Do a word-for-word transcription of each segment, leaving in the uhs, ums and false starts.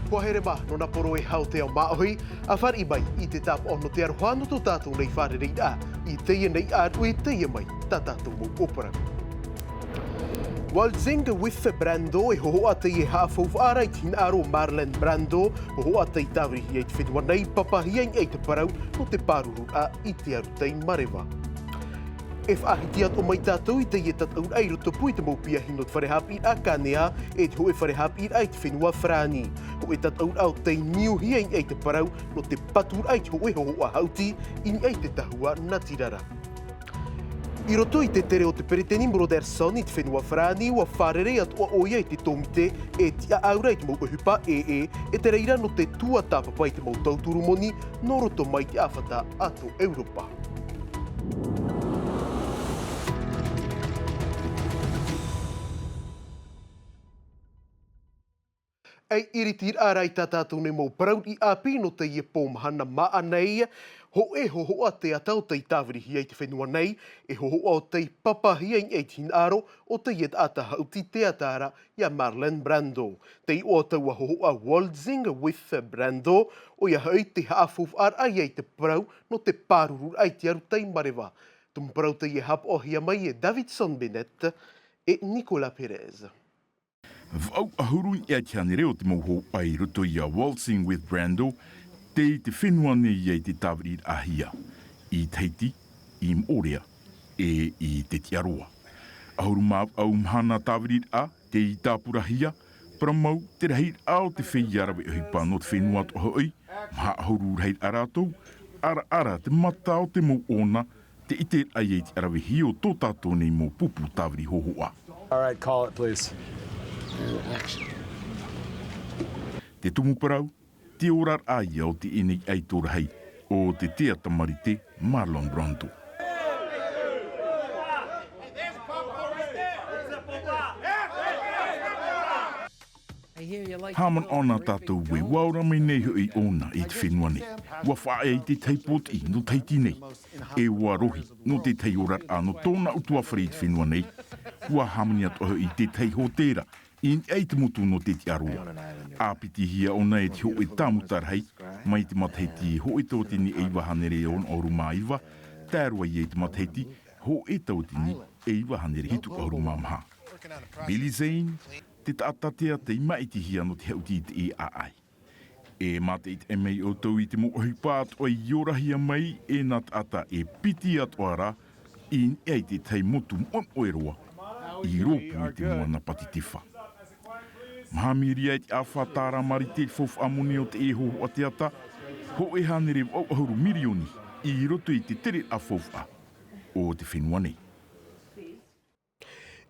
Kua here mā nō nā poro e hau te ao māʻohi, a fāriʻi mai i te tāpaʻo nō te aroha nō tō tātou nei fārereiraʻa i teie nei ʻāruʻi, teie mai tā tātou mau ʻōparau. Waltzing with Brando, e hōhoʻa teie haʻafaufaʻa ra i te hinaʻaro o Marlon Brando, hōhoʻa tei tāvirihia i te fenua nei, papahia i niʻa i te parau nō te pārururaʻa i te aru tei mareva. E faʻahiti atoʻa mai tātou i teie tataʻuraʻa i rotopū i te mau piahi nō te fare haʻapiʻiraʻa Kanea, e te hōʻē fare haʻapiʻiraʻa i te fenua Farāni. Hōʻē tataʻuraʻa o tei niuhia i niʻa i te parau nō te paturaʻa i te hōʻē hōhoʻa haʻuti i niʻa i te tahua natirara. I roto i te tere o te peretiteni Brotherson i te fenua Farāni, ʻua fārerei atoʻa ʻoia i te tōmite e tiʻaʻau ra i te mau ʻohipa ʻē, e te reira nō te tuatāpapa i te mau tauturu moni nō roto mai te ʻāfata a tō ʻEuropa. Ei iritiraʻa ra i tā tātou nei mau parau riʻi ʻāpī nō teie pō mahana māʻa nei, hōʻē hōhoʻa teata o tei tāvirihia i te fenua nei, e hōhoʻa o tei papahia i niʻa i te hinaʻaro o teie taʻata haʻuti teata ra iā Marlon Brando. Tei iʻoa taua hōhoʻa Waltzing with Brando, ʻoia hoʻi te haʻafaufaʻaraʻa ia i te parau nō te pārururaʻa i te aru tei mareva. Tumu parau teie e haʻapaʻohia mai e Davidson Bennett e Nicolas Perez. Vaʻu ʻahuru i niʻa i te hānere o te mau hōhoʻa i roto iā Waltzing with Brando, tei te fenua nei ia i te tāviriraʻahia, i Tahiti, i Moʻorea, e i Tetiaroa. ʻAhuru mā vaʻu mahana tāviriraʻa, tei tāpurahia, parau mau, te rahiraʻa o te feiā rave ʻohipa nō te fenua atoʻa hoʻi, maha ʻahuru rahiraʻa rātou, ʻaraʻara te mata o te mau ʻōna, te ʻiteraʻa i te ʻaravihi o tō tātou nei mau pupu tāviri hōhoʻa. All right, call it, please. Te tumu parau, te oraraʻa ia o teie nei ʻaito rahi, o te teata marite, Marlon Brando. Haʻamanaʻo na tātou ē, ʻua ora mai nei hoʻi ʻōna i te fenua nei. ʻUa faʻaea i te tahi pōtiʻi nō Tahiti nei, e ʻua rohi nō te tahi oraraʻa nō tōna ʻutuāfare i te fenua nei. ʻUa hāmani atoʻa hoʻi i te tahi hōtēra i niʻa i te motu nō Tetiaroa. ʻĀpitihia ʻōna e te hōʻē tāmuta rahi, mai te matahiti hōʻē tauatini e iva hānere ono ʻahuru mā iva, tae roa ia i te matahiti hōʻē tauatini e iva hānere hitu ʻahuru mā maha. Billy Zane, te taʻata teata i māʻitihia nō te haʻuti i teie ʻāʻai. E mātaʻitaʻi mai ʻoutou i te mau ʻohipa atoʻa i orahia mai e nā taʻata e piti atoʻa ra i niʻa i te tahi motu moʻemoʻe roa i rōpū i te moana Pātitifā. Maha Miria i te ʻāfa tāramarite i te faufaʻa moni o teie hōhoʻa teata, hōʻē hānere vaʻu ʻahuru mirioni i roto i te tereraʻa faufaʻa o te fenua nei.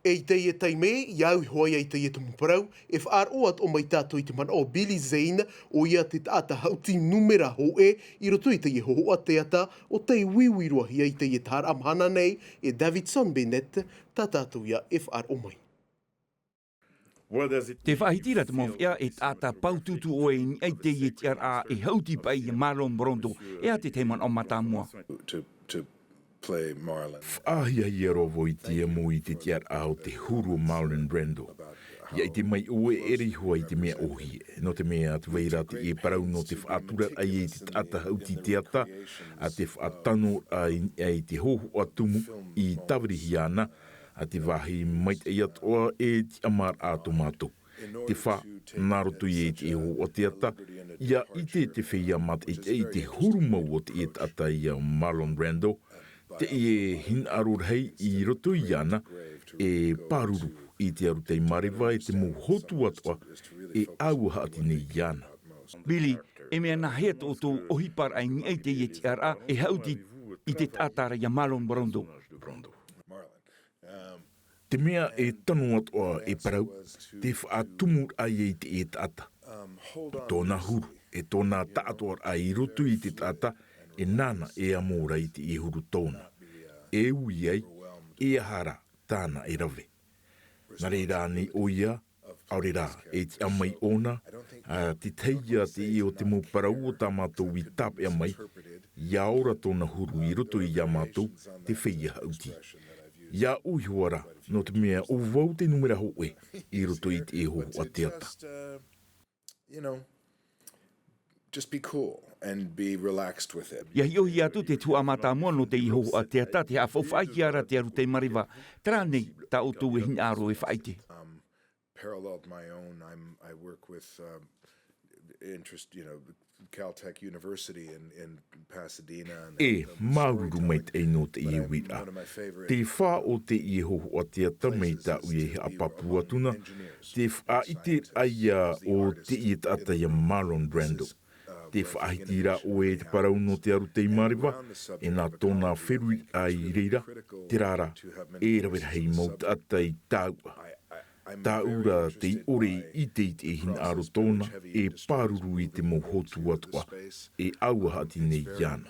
E i teie taime, ʻia au iho ā i teie tumu parau, e faʻaroʻo atoʻa mai tātou i te manaʻo o Billy Zane, ʻoia te taʻata haʻuti numera hōʻē i roto i teie hōhoʻa teata, ʻo tei uiui roa hia i teie taharaʻa mahana nei, e Davidson Bennett, tā tātou ia e faʻaroʻo mai. Te faʻahiti ra te mau feiā, e taʻata pautūtū ʻoe i niʻa i teie tiʻaraʻa e haʻuti paʻi iā Marlon Brando, e aha te tahi manaʻo mātāmua? Faʻahiahia roa vau i te amo i te tiʻaraʻa o te huru o Marlon Brando. ʻIa ʻite mai ʻoe e ʻere iho ā i te mea ʻōhie, nō te mea tē vai ra teie parau nō te faʻaturaraʻa i te taʻata haʻuti teata, ʻa te faʻatanoraʻa i niʻa i te hōhoʻa tumu i tāvirihia ana, ʻa te vāhi maitaʻi atoʻa e tiʻamāraʻa tō mātou. Te fā, nā roto ia i te hōhoʻa teata, ʻia ʻite te feiā mātaʻitaʻi i te huru mau o teie taʻata iā Marlon Brando, teie hinaʻaro rahi i roto iāna, e pāruru i te aru tei mareva e te mau hotu atoʻa, e ʻāua haʻati nei iāna. Billy, e mea nāhea tō ʻoutou ʻohiparaʻa i niʻa i teie tiʻaraʻa e haʻuti i te taʻata ra iā Marlon Brando? Te mea e tano atoʻa e parau, te faʻatumuraʻa ia i teie taʻata. Tōna huru, e tōna taʻatoʻaraʻa i roto i te taʻata, e nāna e amo ra i teie huru tōna. E ui ai, e aha rā tāna e rave. Nā reira ānei ʻoia, ʻaore rā, e tiʻa mai ʻōna, ā, te tahi ia teie o te mau parau o tā mātou i tāpeʻa mai, ʻia ora tōna huru i roto iā mātou, te feiā haʻuti. ʻIa ʻō iho ā rā, nō te mea ʻo vau te numera hōʻē i roto i te hōhoʻa teata. Ia hiʻohia atu te tuhaʻa mātāmua nō teie hōhoʻa teata, te haʻafaufaʻahia ra te aru tei mareva. Terā nei tā ʻoutou e hinaʻaro e faʻaʻite. E māuruuru maitaʻi nō teie uiraʻa. Te fā o teie hōhoʻa teata mai tāʻu ia e haʻapāpū atu na, te faʻaʻiteraʻa ia o teie taʻata ia Marlon Brando. Te faʻahiti ra ʻoe e te parau nō te aru tei mareva, e nā tōna feruriraʻa i reira, terā rā, e rave rahi mau taʻata i tāuʻa. Tāʻu ra tei ʻore i ʻite i te hinaʻaro tōna e pāruru i te mau hotu atoʻa e ʻaua haʻati nei iāna.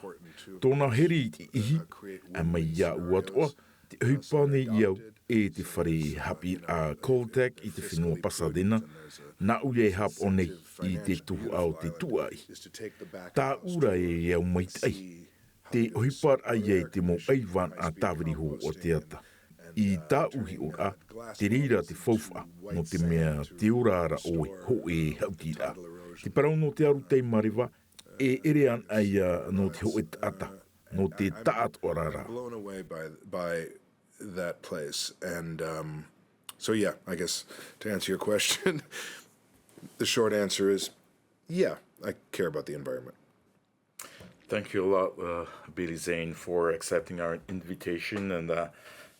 Tōna here i te ʻihi, ʻae mai iāʻu atoʻa, te ʻohipa nei i au e te fare haʻapiʻiraʻa Caltech i te fenua Pasadena, nāʻu ia e haʻapaʻo nei i te tuhaʻa o te tuʻaʻi. Tāʻu ra e au maitaʻi. Te ʻohiparaʻa ia i te mau ʻaivānaʻa tāviri hōhoʻa teata. I tāʻu hiʻoraʻa, te reira te faufaʻa, nō te mea te ora ra ʻoe hōʻē haʻutiraʻa. Te parau nō te aru tei mareva, e ʻere anaʻe ia nō te hōʻē taʻata, nō te taʻatoʻaraʻa ra. Blown away by, by that place. And um, so, yeah, I guess to answer your question, the short answer is, yeah, I care about the environment. Thank you a lot, uh, Billy Zane, for accepting our invitation and uh,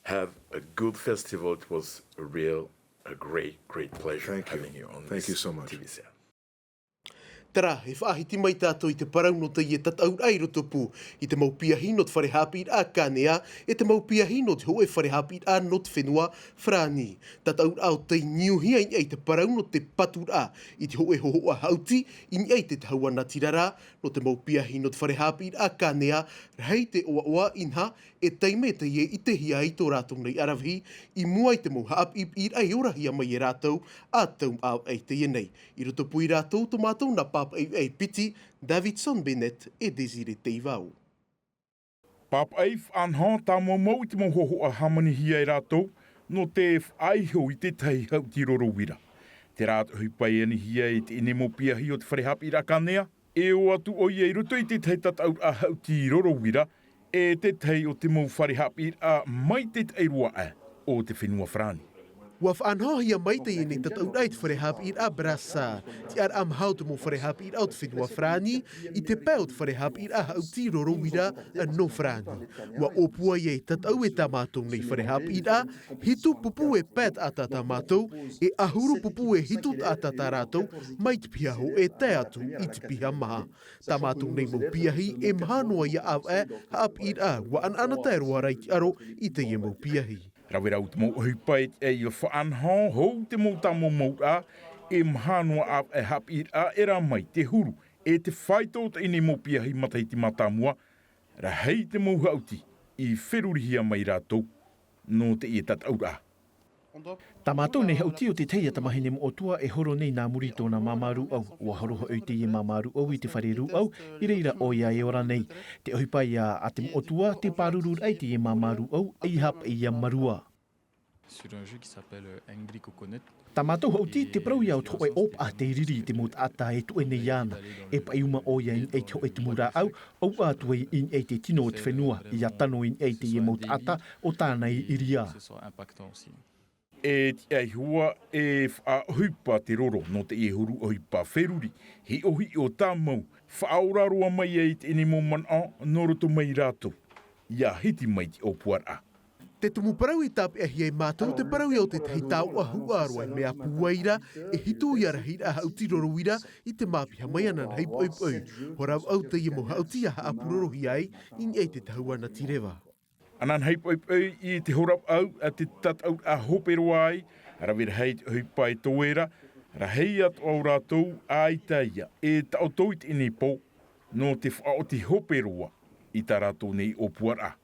have a good festival. It was a real, a great, great pleasure having you on this T V C. Terā, e faʻahiti mai tātou i te parau nō teie tataʻuraʻa i Rotopū, i te mau piahi nō te fare haʻapiʻiraʻa Kanea, e te mau piahi nō te hōʻē fare haʻapiʻiraʻa nō te fenua Farāni. Tataʻuraʻa o tei niuhia i niʻa i te parau nō te paturaʻa i te hōʻē hōhoʻa haʻuti i niʻa i te tahua natirara, nō te mau piahi nō te fare haʻapiʻiraʻa Kanea, rahi te ʻoaʻoa inaha, e taime teie i ʻitehia ai tō rātou nei aravihi, i mua i te mau haʻapiʻipiʻiraʻa i orahia mai e rātou, ā tau ʻāvaʻe i teie nei. I Rotopū ia rātou tō mātou nā pāpaʻi ʻae piti, Davidson Bennett e Désiré Teivao. Pāpaʻi faʻanaho tāmaumau i te mau hōhoʻa hāmanihia e rātou, nō te faʻaiho i te tahi haʻuti roro uira. Terā te ʻohipa e anihia e teie nei mau piahi o te fare haʻapiʻiraʻa Kanea, e ō atu ʻoia i roto i te tahi tataʻuraʻa haʻuti roro uira, e te tahi o te mau fare haʻapiʻiraʻa mai te taʻi roa ʻae o te fenua Farāni. ʻUa faʻanahohia mai teie nei tataʻuraʻa i te fare haʻapiʻiraʻa Brassa, tiʻaraʻa maha o te mau fare haʻapiʻiraʻa o te fenua Farāni, i te pae o te fare haʻapiʻiraʻa haʻuti roro uira nō Farāni. ʻUa ʻōpua ia e tataʻu e tā mātou nei fare haʻapiʻiraʻa, hitu pupu e pae taʻata tā mātou, e ʻahuru pupu e hitu taʻata tā rātou, mai te piha hōʻē tae atu i te piha maha. Tā mātou nei mau piahi, e maha noa ia ʻāvaʻe haʻapiʻiraʻa, ʻua ʻanaʻanatae roa ra i te ʻaro i teie mau piahi. Rave rau te mau ʻohipa e tiʻa ia faʻanaho, hou te mau tāmaumauraʻa, e maha noa ʻāvaʻe haʻapiʻiraʻa e rā mai te huru, e te fāito o teie nei mau piahi matahiti mātāmua, rahi te mau haʻuti i ferurihia mai rātou nō teie tataʻuraʻa. Tā mātou nei haʻuti o te tahi a tamahine moʻotua e horo nei nā muri i tōna māmā rūʻau. ʻUa horo hoʻi teie māmā rūʻau i te fare rūʻau, i reira ʻoia e ora nei. Te ʻohipa ia a te moʻotua, te pārururaʻa i teie māmā rūʻau, ʻeiaha paʻi ia marua. Tā mātou haʻuti, te parau ia o te hōʻē ʻōpaʻa tei riri i te mau taʻata e tuʻe nei iāna. E paʻi uma ʻoia i niʻa i te hōʻē tumu rāʻau, ʻauʻa atu ai i niʻa i te tino o te fenua, ʻia tano i niʻa i teie mau taʻata o tāna i ʻiriā. E tiʻa iho ā, e faʻaʻohipa te roro nō teie huru ʻohipa feruri, hiʻohiʻo tāmau, faʻaora roa mai ai teie nei mau manaʻo nō roto mai rātou, ʻia hiti mai te ʻōpuaraʻa. Te tumu parau i tāpeʻahia e mātou, te parau ia o te tahi taoʻa huʻaroa e mea pūai ra, e hitu ia rahiraʻa haʻuti roro uira i te māpiha mai ananahi poʻipoʻi. Hora vaʻu teie mau haʻuti ʻa haʻapurorohia ai i niʻa i te tahua natireva. Ananahi poʻipoʻi i te hora vaʻu a te tataʻuraʻa hope roa ai, rave rahi te ʻohipa e toe ra, rahi atoʻa o rātou ʻaita ia e taʻoto i teie nei pō, nō te faʻaoti hope roa i tā rātou nei ʻōpuaraʻa.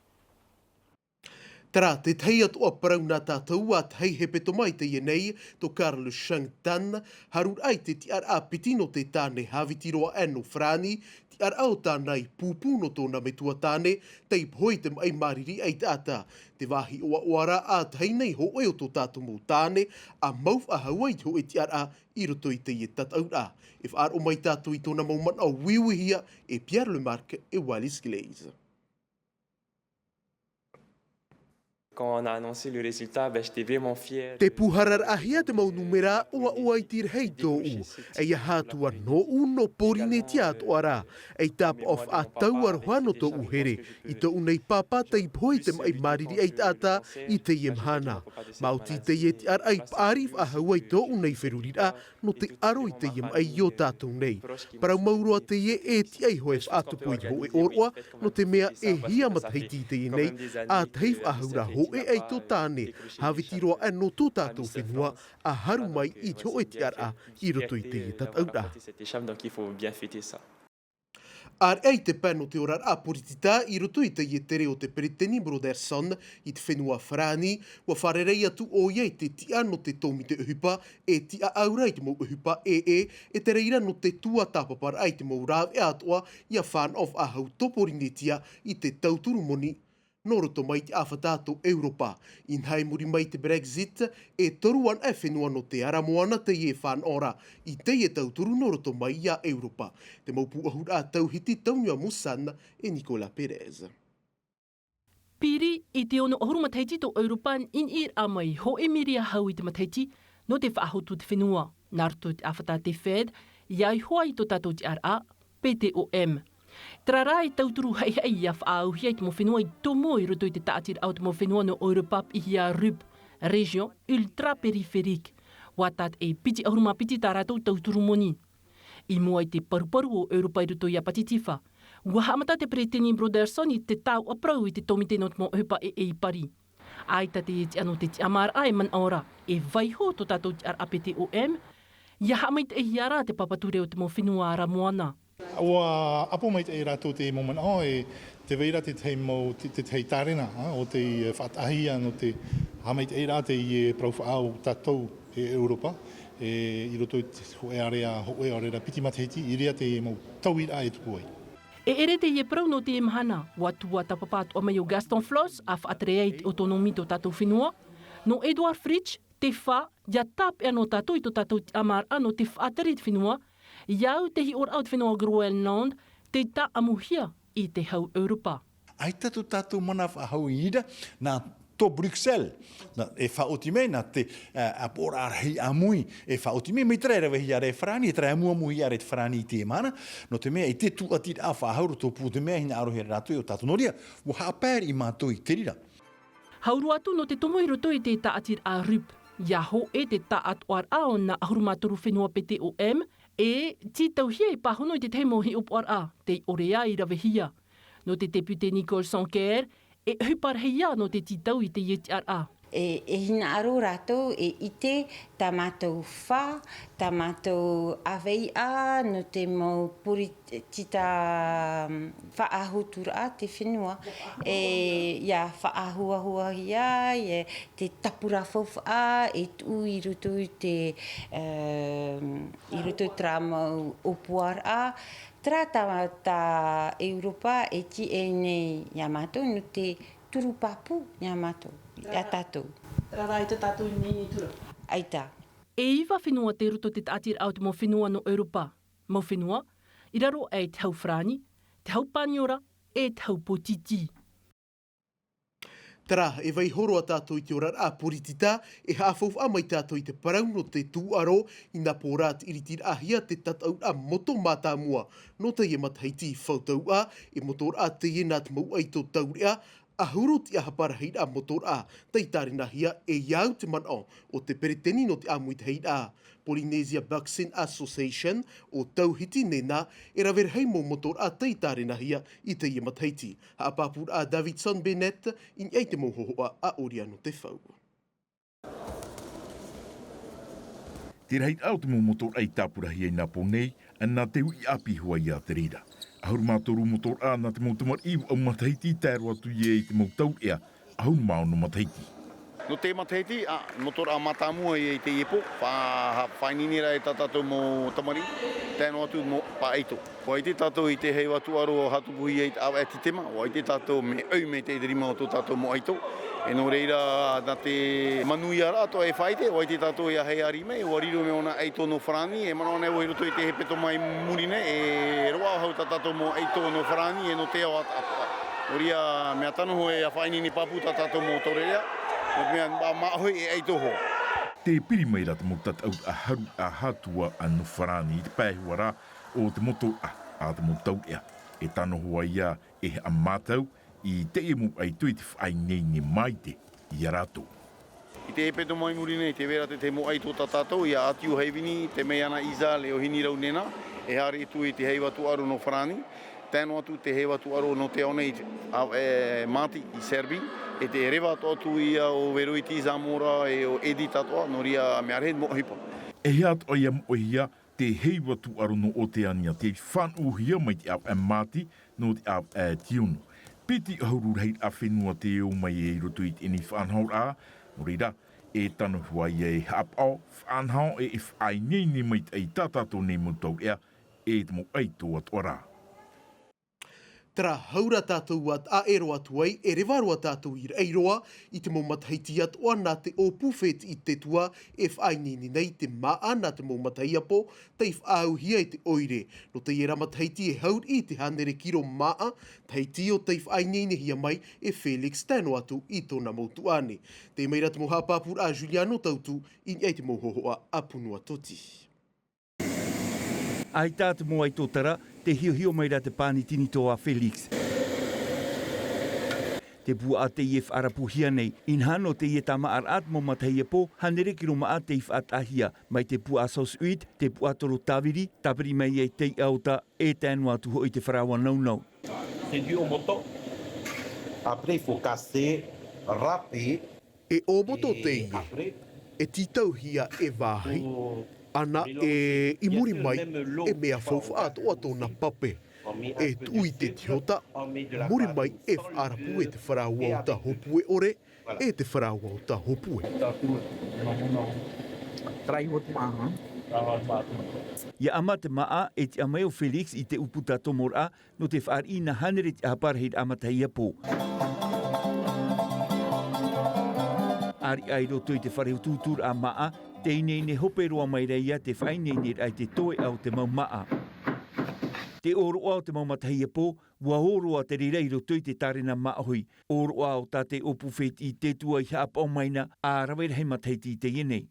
Terā, tētahi atu ā parau nā tātou ā tahi hepetoma i teie nei, tō Karl Schangtan, hāruiraʻa i te tiʻaraʻa piti nō te tāne hāviti roa aʻe nō Farāni, tiʻaraʻa o tāna i pūpū nō tōna metua tāne, tei pohe i te maʻi māriri ʻaitaʻata. Te vāhi ʻoaʻoa rā ā tahi nei hōʻē o tō tātou mau tāne, ʻa mau faʻahou ai i te hōʻē tiʻaraʻa i roto i teie tataʻuraʻa. E faʻaroʻo mai tātou i tōna mau manaʻo uiuihia e Pierre Lemarque e Wallis Glaise. Quand on a annoncé le résultat, ben, j'étais vraiment fier. Te pūhararaʻahia te mau nūmera ʻoaʻoa i te rahi tōʻu. E ia hātua nōʻu nō Pōrīnetia atoʻa rā. E tāpaʻo faʻatau aroha nō tōʻu here i tōʻu nei pāpā tei pohe i te maʻi māriri ʻaitaʻata i teie mahana. Maoti teie tiʻaraʻa i paʻari faʻahou ai tōʻu nei feruriraʻa nō te ʻaro i teie maʻi i ō tātou nei. Parau mau roa teie e tiʻa iho e faʻatupu i te hōʻē ʻōroʻa, nō te mea e hia matahiti i teie nei, ā tahi faʻahou rā hōʻē ʻaito tāne, hāviti roa aʻe nō tō tātou fenua, ʻa haru mai i te hōʻē tiʻaraʻa i roto i teie tataʻuraʻa. Donc il faut bien fêter ça. ʻĀreʻa i te pae nō te oraraʻa poritita i roto i teie tere o te peretiteni Brotherson i te fenua Farāni, ʻua fārerei atu ʻoia i te tiʻa nō te tōmite ʻohipa e tiʻaʻau ra i te mau ʻohipa ʻē, e te reira nō te tuatāpaparaʻa i te mau rāveʻa atoʻa ʻia fānaʻo faʻahou tō Pōrīnetia i te tauturu moni nō roto mai i te ʻāfata tō Europa. Inaha i muri mai i te Brexit, e toru anaʻe fenua nō te ara moana teie e fānaʻo ra i teie tauturu nō roto mai iā Europa. Te mau pūʻohuraʻa tauhiti Taunua Musan e Nicolas Perez. Piri i te ono ʻahuru matahiti tō Europa i niʻiraʻa mai hōʻē miria hau i te matahiti nō te faʻahotu te fenua. Nā roto i te ʻāfata te Fed, ʻia iho ai tō tātou tiʻaraʻa, P T O M. Terā rā e tauturu haʻihaʻi ʻia faʻaauhia i te mau fenua i tomo i roto i te tāʻatiraʻa o te mau fenua nō Europa piʻihia RUP, Région Ultrapériphérique. ʻUa tātaʻi piti ʻahuru mā piti tā rātou tauturu moni. I mua i te paruparu o Europa i roto iā Pātitifā, ʻua haʻamata te peretiteni Brotherson i te tāuʻa parau i te tōmite nō te mau ʻohipa ʻē i Pari. ʻAita te tiʻa nō te tiʻamāraʻa e manaʻo ra, e vaiiho tō tātou tiʻaraʻa P T O M, ʻia haʻamaitaʻihia rā te papa ture o te mau fenua ara moana. ʻUa ʻapo maitaʻi rātou te mau manaʻo, e tē vai ra te tahi mau, te, te tahi tārena, ā, ʻo tei faʻataʻahia nō te haʻamaitaʻiraʻa teie parau faʻaau tātou e Europa, e, i roto i te hōʻē ārea, hōʻē ārea piti matahiti, i reira te mau tauiraʻa e tupu ai. E ʻere teie parau nō teie mahana, ʻua tuatāpapa atoʻa mai ʻo Gaston Flosse, ʻa faʻatere ai i te autonomie tō tātou fenua, nō Édouard Fritch, te fā, ʻia tāpeʻa nō tātou i tō tātou tiʻamāraʻa nō te faʻatere i te fenua, ʻia au te hiʻoraʻa o te fenua Groenland, tei tāʻamuhia i te hau Europa. ʻAita tō tātou mana faʻahou i reira, nā tō Bruxelles, nā, e faʻaoti mai, nā te, ā, ʻāpoʻoraʻa rahi ʻāmui, e faʻaoti mai, mai terā e ravehia ra e Farāni, e terā e amuamuhia ra e te Farāni i teie mahana, nō te mea i te tūʻatiraʻa faʻahou roto pū te mea hinaʻarohia rātou i ō tātou nō reira, ʻua haʻapae riʻi mātou i te reira. Hau roa atu nō te tomo i roto i te tāʻatiraʻa RUP, ʻia hōʻē te taʻatoʻaraʻa o nā ʻahuru mā toru fenua P T O M, e tītauhia e pāhono i te tahi mau hiʻopoʻaraʻa, tei ʻore ā i ravehia. Nō te tepute Nicole Sanquer, e ʻohipa rahi ïa nō te tītau i teie tiʻaraʻa. E, e hinaʻaro rātou e ʻite tā mātou fā, tā mātou ʻāveiʻa, nō te mau poritita faʻahoturaʻa te fenua. E, ʻia faʻahuahuahia, e te tāpura faufaʻa, e tuʻu i roto i te, e, i roto i terā mau ʻōpuaraʻa. Terā tā, tā Europa e tīaʻi nei iā mātou, nō te turu pāpū iā mātou, iā tātou. Terā rā ʻaita tātou i niʻihi i tura. ʻAita. E iva fenua tei roto i te tāʻatiraʻa o te mau fenua nō Europa. Mau fenua, i raro aʻe i te hau Farāni, te hau Paniora, e te hau Pōtiti. Terā, e vaiiho roa tātou i te oraraʻa poritita, e haʻafaufaʻa mai tātou i te parau nō te tūʻaro, i nā pō ra tē ʻiritiraʻahia te tataʻuraʻa moto mātāmua nō teie matahiti i Fautauʻa, e motoraʻa teie nā te mau ʻaito taureʻa, ʻahuru tiʻahapa rahiraʻa motoraʻa, tei tārenahia e ia au te manaʻo o te peretiteni nō te ʻāmuitahiraʻa Polynesia Boxing Association, ʻo Tauhiti Nena, e rave rahi mau motoraʻa tei tārenahia i teie matahiti. Haʻapāpūraʻa a Davidson Bennett, i niʻa i te mau hōhoʻa a Oriano Tefau. Te rahiraʻa o te mau motoraʻa i tāpurahia i nā pō nei, ʻa nā te uʻi ʻāpī hoʻi ïa te reira. ʻAhuru mā toru motoraʻa nā te mau tamariʻi vaʻu matahiti tae roa atu ïa i te mau taureʻa, ʻahuru mā ono matahiti. Nō te matahiti, ā, nō tō rā mātāmua i teie pō, fa-, faʻaineine ra e tā tātou mau tamariʻi, tae noa atu mau paʻaito. ʻUa ʻite tātou i te heiva tūʻaro e tupuhia i te ʻāvaʻe Titema, ʻua ʻite tātou mea ʻoi mai te rima o tō tātou mau ʻaito. E nō reira, nā te manuia ra atoʻa e faʻaʻite, ʻua ʻite tātou e aha e ʻāri mai, ʻua riro mai ʻōna ʻaito nō Farāni, e manaʻo nei ʻoe i roto i te hepetoma i muri nei, e roaʻa hau tā tātou mau ʻaito nō Farāni, e nō te ao atoʻa. Nō reira, mea tano hoʻi e faʻaineine pāpū tā tātou mau taureʻareʻa, nō te mea, mā-, māʻohi e ʻaito hoʻi. Tē piri mai ra te mau tataʻuraʻa haru a Hatua nō Farāni i te pae huaraʻa o te motoraʻa a te mau taureʻareʻa. E tano hoʻi ia e haʻamātau i teie mau ʻaito i te faʻaineine maite ia rātou. I te hepetoma i muri nei, tē vai ra te tahi mau ʻaito tā tātou, ia Atiu Haivini, Temeiana Iza, Leohini Raunena, e haere atu i te heiva tūʻaro nō Farāni, tae noa atu te heiva tūʻaro nō te ao nei, ā, e, Māti i Serbia, e te reva atoʻa atu ia o Veroiti Zamora e o Edith atoʻa, nō reira mea rahi mau ʻohipa. E hia atoʻa ia moʻehia te heiva tūʻaro nō Oteania tei faʻanahohia mai te ʻāvaʻe Māti nō te ʻāvaʻe Tiunu. Piti ʻahuru rahiraʻa fenua tē ō mai i roto i teie faʻanahoraʻa, nō reira, e tano hoʻi ia e haʻapaʻo, faʻanaho e, e faʻaineine maitaʻi tā tātou nei mau taureʻareʻa, e te mau ʻaito atoʻa rā. Terā hau ra tātou ua taʻa ʻē roa atu ai, e reva roa tātou i raʻi roa i te mau matahiti atoʻa nā te ʻōpū fētiʻi Tetua e faʻaineine nei te māʻa nā te mau matahiapo tei faʻaauhia i te ʻoire. Nō teie ra matahiti e hau riʻi te hānere kiro māʻa, tahiti ʻo tei faʻaineinehia mai e Felix tae noa atu i tōna mau tuʻāne. Tē mai ra te mau haʻapāpūraʻa a Juliano Tautu i niʻa i te mau hōhoʻa a Punua Toti. ʻAita te mau ʻaito tara, tē hiohio mai ra te pāni tinitō a Felix. Te puaʻa teie e faʻarapuhia nei, inaha nō teie tāmāʻaraʻa te mau matahiapo, hānere kiro māʻa tei faʻataʻahia, mai te puaʻa sauce huître, te puaʻa toro tāviri, tāviri mai ai tei ʻaota, e tae noa atu hoʻi te farāua naunau. C'est dû au moto. Après, il faut casser, râper. E ʻōmoto teie, e tītauhia e vāhi, ʻana e i muri mai, e mea faufaʻa atoʻa tōna pape. E tuʻu i te tihota, muri mai e faʻarapu e te farāua o tā Hōpue ʻore, e te farāua o tā Hōpue. Ia ʻama te māʻa, e tiʻa mai ʻo Felix i te ʻūputa tomoraʻa, nō te fāriʻi i nā hānere tiʻahapa rahiraʻa matahiapo. ʻAriʻa i roto i te fare utuuturaʻa māʻa, tē ineine hope roa mai ra ia te faʻaineineraʻa i te toeʻa o te mau māʻa. Te ʻōroʻa o te mau matahiapo, ʻua ō roa te reira i roto i te tārena māʻohi. ʻŌroʻa o tā te ʻōpū fētiʻi Tetua i haʻapaʻo mai na, ʻa rave rahi matahiti i teie nei.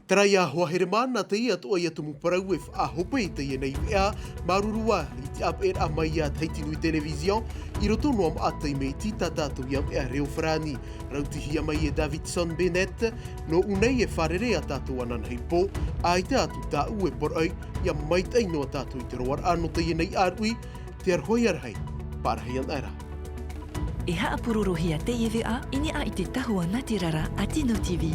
Terā ia hoa here mā, nā teie atoʻa ia tumu parau e faʻahope i teie nei veʻa, māuruuru ā i te ʻāpeʻeraʻa mai a Tahiti Nui Television, i roto noa mā te taime iti tā tātou ia veʻa reo farāni, rautihia mai e Davidson Bennett, nō ʻū nei e fārerei ā tātou ananahi pō, ʻaita atu tāʻu e poroʻi, ia maitaʻi noa tātou i te roaraʻa nō teie nei ʻāruʻi, te aroha ia rahi, pārahi ana ra. E haʻapurorohia teie veʻa i niʻa i te tahua nātirara a Tino TV.